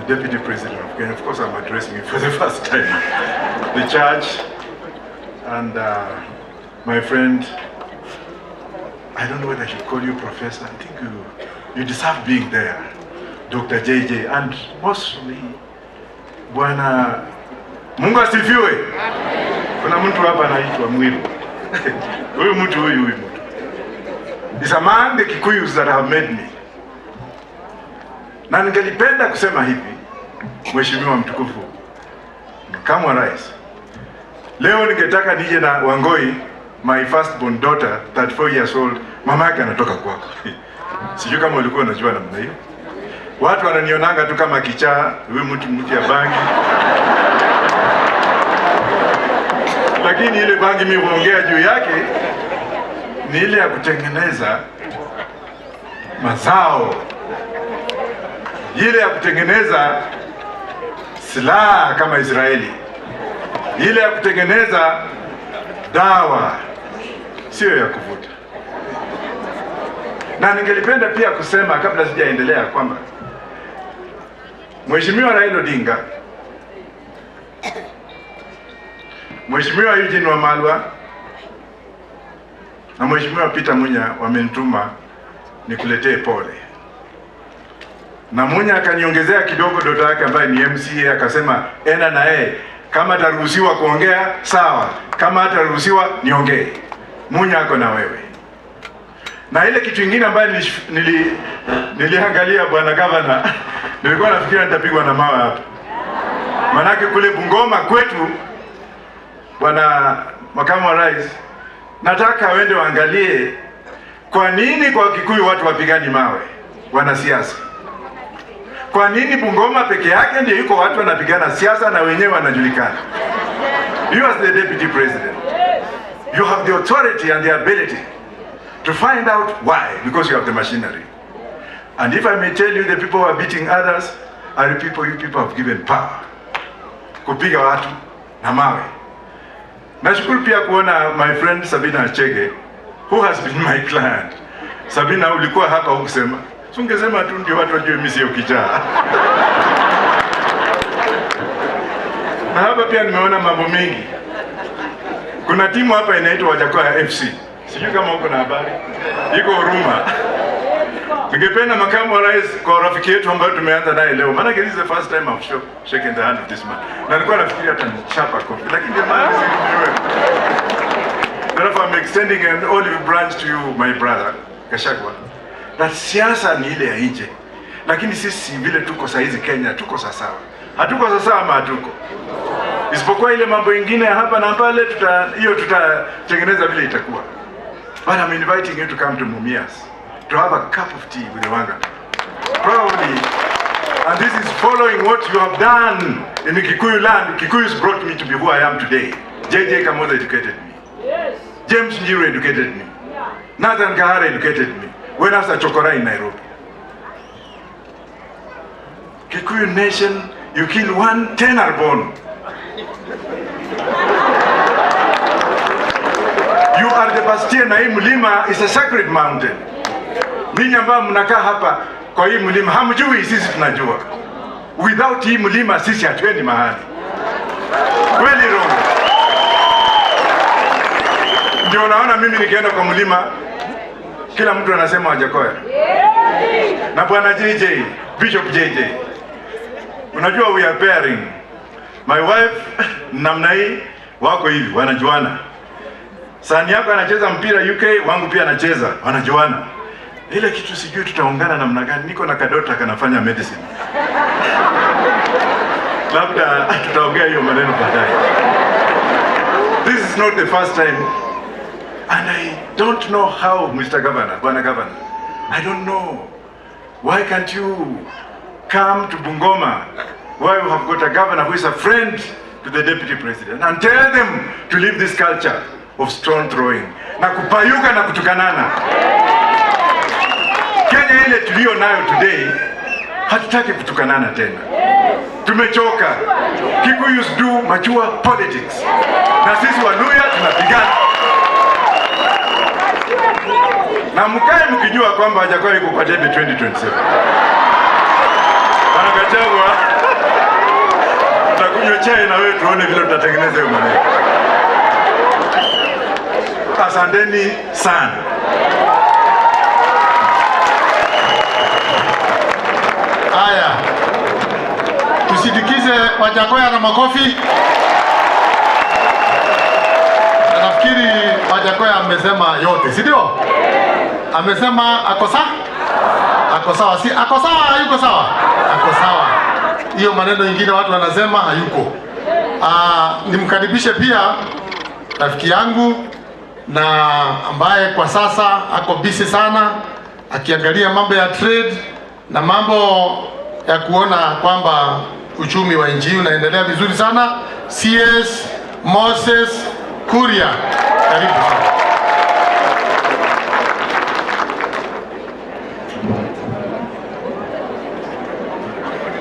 the Deputy President of Kenya. Of course, I'm addressing you for the first time. The church and my friend, I don't know whether I should call you professor. I think you deserve being there, Dr. JJ, and mostly Bwana Mungu asifiwe. Kuna mtu hapa anaitwa Mwiru. Huyu mtu huyu huyu mtu is among the Kikuyus that have made me. Na ningelipenda kusema hivi, Mheshimiwa mtukufu Makamu wa Rais, leo ningetaka nije na Wangoi, my first born daughter, 34 years old, mama yake anatoka kwako. Sijui kama ulikuwa unajua namna hiyo. Watu wananionanga tu kama kichaa, huyu mtu mtu ya bangi. Lakini ile bangi mimi huongea juu yake ni ile ya kutengeneza mazao, ile ya kutengeneza silaha kama Israeli, ile ya kutengeneza dawa, sio ya kuvuta. Na ningelipenda pia kusema kabla sijaendelea kwamba Mheshimiwa Raila Odinga, Mheshimiwa Eugene Wamalwa na Mheshimiwa Peter Munya wamenituma nikuletee pole, na Munya akaniongezea kidogo dota yake ambaye ni MCA, akasema enda na yeye, kama ataruhusiwa kuongea sawa, kama hataruhusiwa niongee. Munya ako na wewe. Na ile kitu kingine ambayo niliangalia bwana gavana, nilikuwa nafikiria nitapigwa na mawe hapa, manake kule Bungoma kwetu, bwana makamu wa rais, nataka wende waangalie kwa nini kwa Kikuyu watu wapigani mawe, wanasiasa. Kwa nini Bungoma peke yake ndio iko watu wanapigana siasa na wenyewe wanajulikana? You as the deputy president, you have the authority and the ability to find out why, because you have the machinery. And if I may tell you, the people who are beating others are the people you people have given power kupiga watu na mawe. Nashukuru pia kuona my friend Sabina Chege who has been my client. Sabina, ulikuwa hapa hukusema, si ungesema tu ndio watu wajue mimi sio kichaa. Na hapa pia nimeona mambo mengi. Kuna timu hapa inaitwa Wajackoya FC, sijui kama uko na habari, iko Huruma. Ningependa makamu wa rais kwa rafiki yetu ambayo tumeanza naye leo, maana this is the first time I've shaken the hand of this man, na nilikuwa nafikiria atanichapa kofi, lakini jamani, si Therefore I'm extending an olive branch to you my brother Gachagua, that siasa ni ile ya nje, lakini sisi vile tuko saizi Kenya tuko sawasawa. Hatuko sawasawa ama hatuko? Isipokuwa ile mambo ingine hapa na pale, tuta hiyo tutatengeneza vile itakuwa. But I'm inviting you to come to Mumias to have a cup of tea with the Wanga. Probably, and this is following what you have done in Kikuyu land. Kikuyus brought me to be who I am today. JJ Kamoza educated me. Yes. James Njiru educated me. Yeah. Nathan Kahara educated me. When I was at Chokora in Nairobi. Kikuyu nation, you kill one, 10 are born. You are the bastion, na hii mlima is a sacred mountain. Ninyi ambao mnakaa hapa kwa hii mlima hamjui, sisi tunajua. Without hii mlima sisi hatuendi mahali. Kweli Rongo? Ndio unaona mimi nikienda kwa mlima kila mtu anasema Wajackoya. Na bwana JJ, Bishop JJ, unajua we are pairing. My wife namna hii wako hivi wanajuana. Sani yako anacheza mpira UK, wangu pia anacheza, wanajuana. Ile kitu sijui tutaungana namna gani. Niko na kadota kanafanya medicine. Labda tutaongea hiyo maneno baadaye. This is not the first time, and I don't know how, Mr. Governor, Bwana Governor, I don't know. Why can't you come to Bungoma, where you have got a governor who is a friend to the deputy president, and tell them to leave this culture of stone throwing na kupayuka na kutukanana. Kenya ile tulio nayo today, hatutaki kutukanana tena. Tumechoka. Kikuyus do mature politics, na sisi Waluya tunapigana. Na mkae mkijua kwamba Wajackoya yuko kwa debe 2027. Bwana Gachagua, tutakunywa chai na wewe tuone vile tutatengeneza hiyo maneno. Asanteni sana. Haya, tusindikize Wajackoyah na makofi. Na nafikiri Wajackoyah amesema yote, si ndio? Amesema ako sawa? Ako sawa, si ako sawa, hayuko sawa? Ako sawa. Hiyo maneno ingine watu wanasema hayuko. Nimkaribishe pia rafiki yangu na ambaye kwa sasa ako busy sana akiangalia mambo ya trade na mambo ya kuona kwamba uchumi wa nchi hii unaendelea vizuri sana, CS Moses Kuria. Karibu sana.